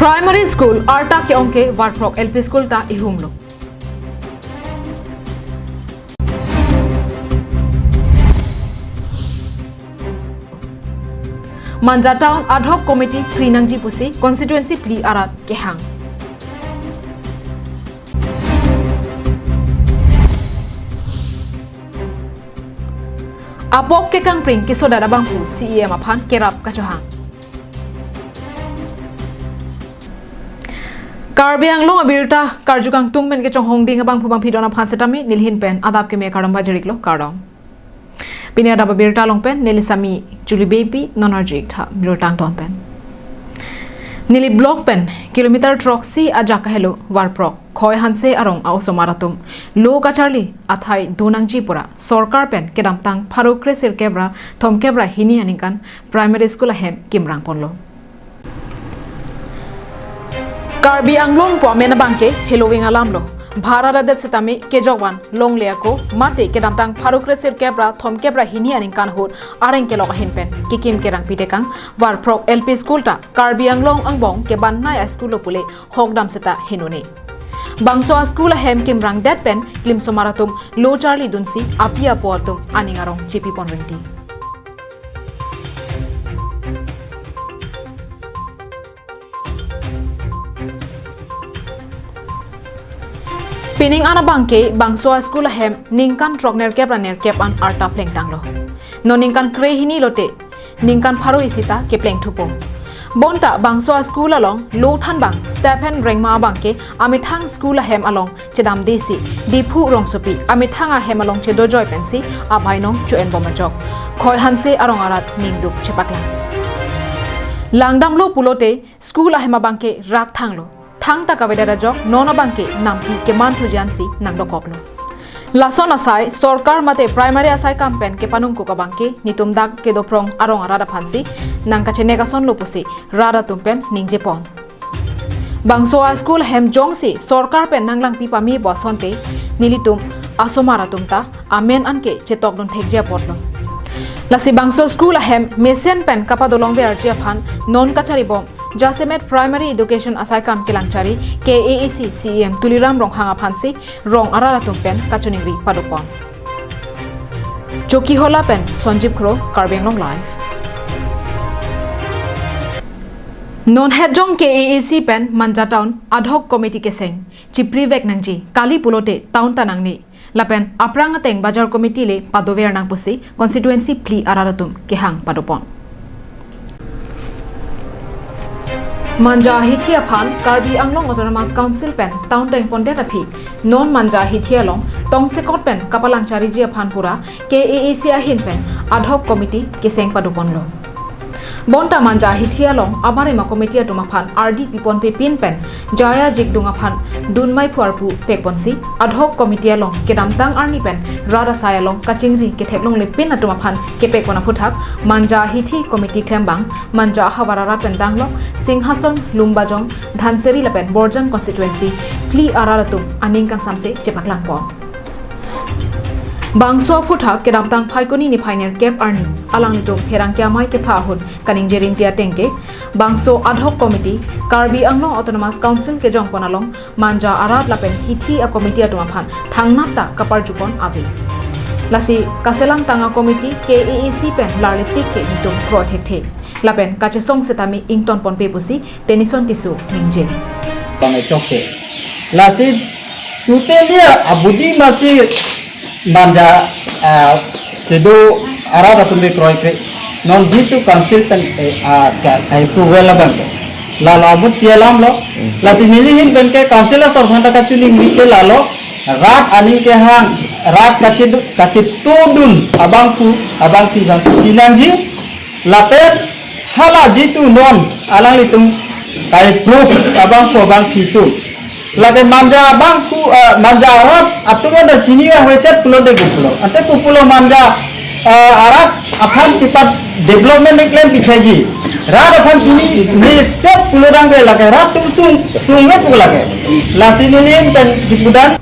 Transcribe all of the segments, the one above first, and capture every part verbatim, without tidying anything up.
Primary School arta ke-ong ke Varprok L P School ta ihumlo. Manja Town Ad Hoc Committee phli nangji pusi constituency phli arat kehang. Apok kekangpring kesodat abangphu C E M aphan kerap kachohang. Karbi Anglong abirta karju kangtung pen kechonghong ding abangphu bangphi don aphan setame nelihin pen adap keme kardom pajiriklo, kardom. Pini adap abirta along pen neli sami Julie Baby, non arju-ik tha birta angton pen. Neli block pen kilometer throksi ajak kahelo Varprok Khoi Hanse arong a-osomar atum lo kacharli athai do nangji pura sorkar pen kedamtang pharo kresirkep ra thomkep ra hini aningkan primary school ahem kimrang ponlo. Karbi Anglong pu amen abangke heloving alamlo. Bhara adet setame kejokvan longle ako mate kedamtang pharo kresirkep ra thomkep ra hini aningkan ahut areng kelok ahin pen kekim kerangpi tekang Varprok L P School ta Karbi Anglong angbong kebannai a-school lo pule hokdam seta henone. Bangso a-school ahem kimrang det pen klimsomar atum lo charli dunsi api apo atum aning arong chepi pon ringti. Pining an abangke bangso a-school ahem ningkan throk nerkep ra nerkep an arta plengtanglo. Non ningkan krehini lote ningkan pharo isi ta kepleng thupo. Bonta bangso a-school along lo thanbang Stephen Rengma abangke amethang school ahem along chedamde si Diphu rongsopi amethang ahem along chedojoi pensi abainong cho-en bom ajok Khoi Hanse arong arat ningduk chepaklang. Langdamlo pulote school ahem abangke rak thanglo. Thangta kavedet ajok non abangke nampi keman thuji ansi nangdokoklo. Lason asai sorkar mate primary asai kam pen kepanungkuk abangke nitum dak kedoprong arong arat aphansi nangkachenek asonlo pusi rat atum pen ningjepon. Bangso a-school ahem jongsi sorkar pen nanglangpi pame bo asonte nelitum asomar atum ta amen anke chetokdun thekji apotlo. Lasi bangso school ahem mesen pen kapadolong verji aphan non kacharibom Jasemet Primary Education asai kam kelangchari K A A C C E M Tuliram Ronghang aphansi rong arat atum pen kachiningri padopon. Chokihola pen Sanjeev Kro, Karbi Anglong Live. Non hetjong K A A C pen Manja Town Ad Hoc Committee keseng chiprivek nangji, kali pulote town ta nangne. Lapen aphrang ateng Bazar Committee le padover nang pusi constituency phli arat atum kehang padopon. Manja hithi aphan Karbi Anglong Autonomous Council pen town dengpondet aphi non Manja hithi along tongsekot pen kapalang chariji aphan pura K A A C ahin pen Ad Hoc Committee keseng padoponlo. Bonta Manja hithi along abarim a-committee atum aphan ardi piponpe pin pen jaya jikdung aphan dunmai phuarpu pekponsi Ad Hoc Committee along kedamtang arni pen rat asai along kachingri ketheklongle pin atum aphan kepekpon aphuthak Manja hithi committee klembang Manja ahavar arat pen danglok Singhason, Lumbajong, Dhansiri lapen Borjan constituency phli arat atum aning kangsamse chepaklangpon. Bangso aphuthak kedamtang Phaikuni niphai nerkep arni alanglitum pherangke amei kepha ahut kaningje rinti atengke bangso Ad Hoc Committee Karbi Anglong Autonomous Council kejongpon along Manja arat lapen hithi a-committee atum aphan thangnat ta kaparjupon ave. Lasi kaselam tang a-committee K A A C pen larle tik ke nitum kro thekthe. Lapen kachesong setame ingtonponpe pusi Tenison Tisso ningje. Bang chokche. Lasi totally abudi masi Manja, ah, kedo arat atum le kroikre. Non jitu council pen, eh, ah, ka, ka approval abang. Lalo abut pi alamlo. Lasi nelihin pen ke council asor phanta kachiningri ke lalo rat aning kehang, rat kachidu, kachitudun abangphu, abangpi bangsi pinangji. Lapen hala jitu non alanglitum kai proof abangphu abangpi atum. Lapen Manja abangphu, eh, Manja arat atum anda chini ya hoiset pulo de gupulo. Ante kupulo Manja, eh, arat aphan tipat development ni klem pikhaiji. Rat aphan chini ni set pulo dang be lake rat atum sung, sung me pu lake. Lasi nelihin pen dipudan.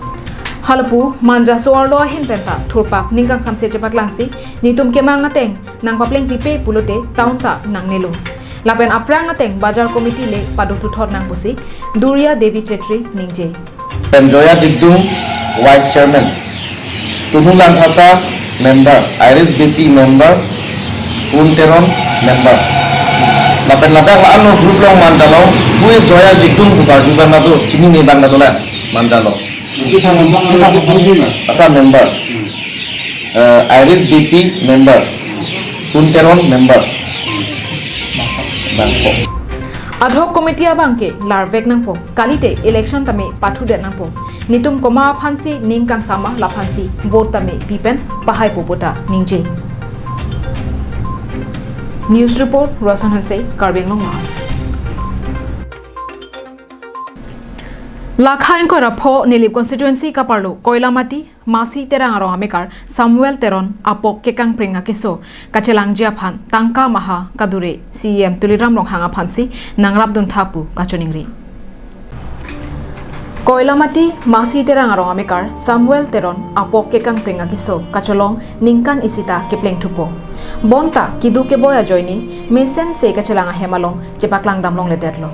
Halapu Manja so-arlo ahin penta thurpak ningkangsamse chepaklangsi nitum kemang ateng nangpaplengpipe pulote town ta nangnelo. Lapen aphrang ateng Bazar Committee le paduk thuthot nang pusi Durya Devi Chetri ningje. Pen Joya Jigdung, Vice Chairman. Tunung Langthasa, member. Iris Beypi, member. Pun Teron, member. Lapen ladak la-an group along manjalo, who is Joya Jigdung pu karju abang nado, chinine abang nado la manjalo. Kisa member, kisa member. Asa member. Eh, Iris Beypi, member. Pun Teron, member. Bangkok. Ad hoc committee abang ke larvek nangpo, kalite election tame pathudet nangpo. Netum komat aphansi ning kangsam ma, la aphansi vote tame pi pen pahaipo puta ningje. News report, Rosan Hanse, Karbi Anglong Live. Lakha ingkoi ra pho Nilip constituency kaparlo Koilamati Masi Terang arong amekar Samuel Teron apok kekangpring akeso kachelangji aphan tangka maha kadure C E M Tuliram Ronghang aphansi nangrapdun tha pu kachoningri. Koilamati Masi Terang arong amekar Samuel Teron apok kekangpring akeso kacholong ningkan isi ta kepleng thupo. Bonta keduk keboi ajoine mesense kachelang ahem along chepaklangdam longledetlo.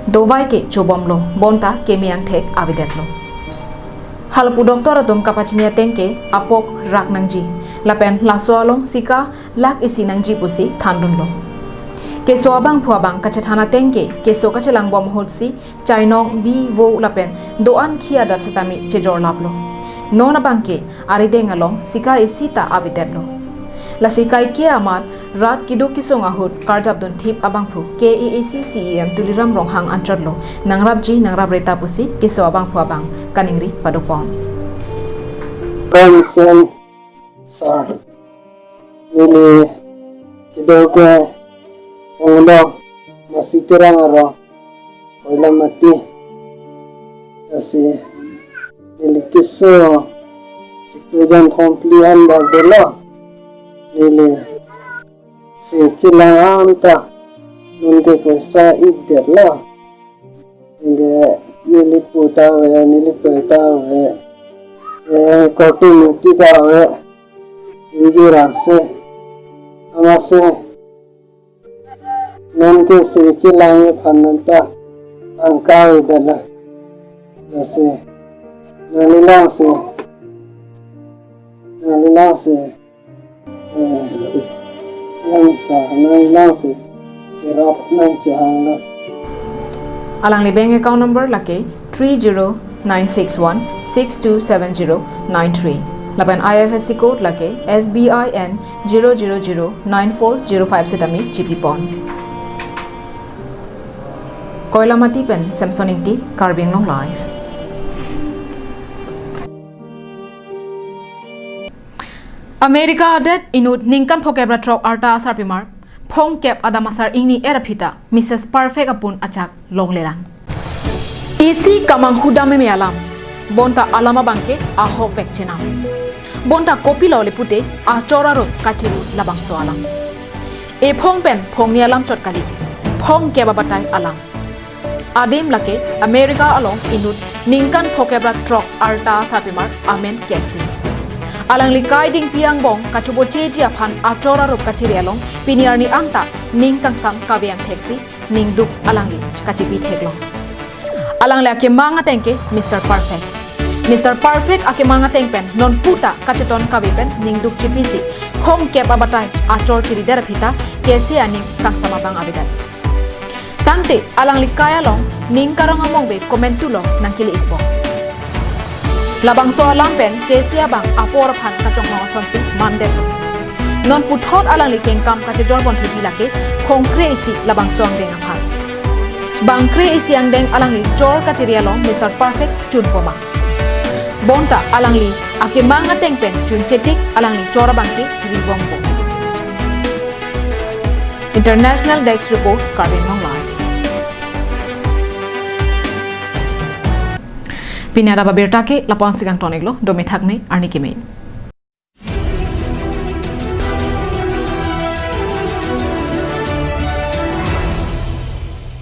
Dovai ke chobomlo, bonta keme angthek avedetlo. Halapu doctor atum kapachini ateng ke apok rak nangji, lapen laso along sika lakh isi nangji pusi thandunlo. Keso abangphu abang kachethan ateng ke keso kachelangbom ahutsi chainong, bi, vo lapen do-an khi adat setame chejorlaplo. Non abang ke arideng along sika isi ta avedetlo. Lasi kaike amat rat keduk kesung ahut karjapdun thip abangphu K A A C C E M Tuliram Ronghang anchotlo nangrapji nangrapre ta pusi keso abangphu abang kaningri padopon. Kansen sar neli kedo ke onglo Masi Terang arong Koilamati. Lasi neli keso chiklo jan thomphli an bak dolo. Neli se chelang anta non ke poisa ikdetlo. Neli, neli pu ta ave, neli pe ta ave. Eh, korte muti ta ave. Inji rangse. Amatsi non ke se chelang aphan nanta tangka avedetlo. Lasi nanglilangsi, nanglilangsi, eh, C E M sar nanglilangsi kerap nangchehanglo. Alangli bank account number lake three zero nine six one six two seven zero nine three. Lapen I F S C code lake S B I N zero zero zero nine four zero five setame chipipon. Koilamati pen Samson Ingti, Karbi Anglong Live. America adet inut ningkan phokep ra throk arta asarpimar phongkep adam asar ingni er aphi ta Missus Perfect apun achak longlelang. Isi kamanghu dam meme alam, bonta alam abang ke ahokvek chenam. Bonta kopilo le pute achor arup kachiri labangso alam. Ephong pen phongni alam chot kali, phongkep abatai alam. Adim lake America along inut ningkan phokep ra throk arta asarpimar amen Cassie. Alangli kai dingpi angbong kachobocheji aphan achor arup kachiri along pini arni anta ning kangsam kave angtheksi ningduk alangli kachipi theklong. Alangli akemang ateng ke Mister Perfect. Mister Perfect akemang ateng pen non puta kacheton kave pen ningduk chipisi phongkep abatai achor chiridet aphi ta Cassie aning kangsam abang avedet. Tangte alangli kai along ning karong among ve komentu long nangkele-ikpo. Labangso alam pen Cassie abang apor aphan kachonghong asonsi mandetlo. Non puthot alangli kengkam kachejor ponthuji lake phongkre isi labangso angdeng aphan. Bangkre isi angdeng alangli chor kachiri along Mister Perfect chunpo ma. Bonta alangli akemang ateng pen chunchetik alangli chor abang ke ribompo. International Desk Report, Karbi Anglong Live. Pini adap abirta ke lapu-an si kangton-iklo, dome thakme, arni keme.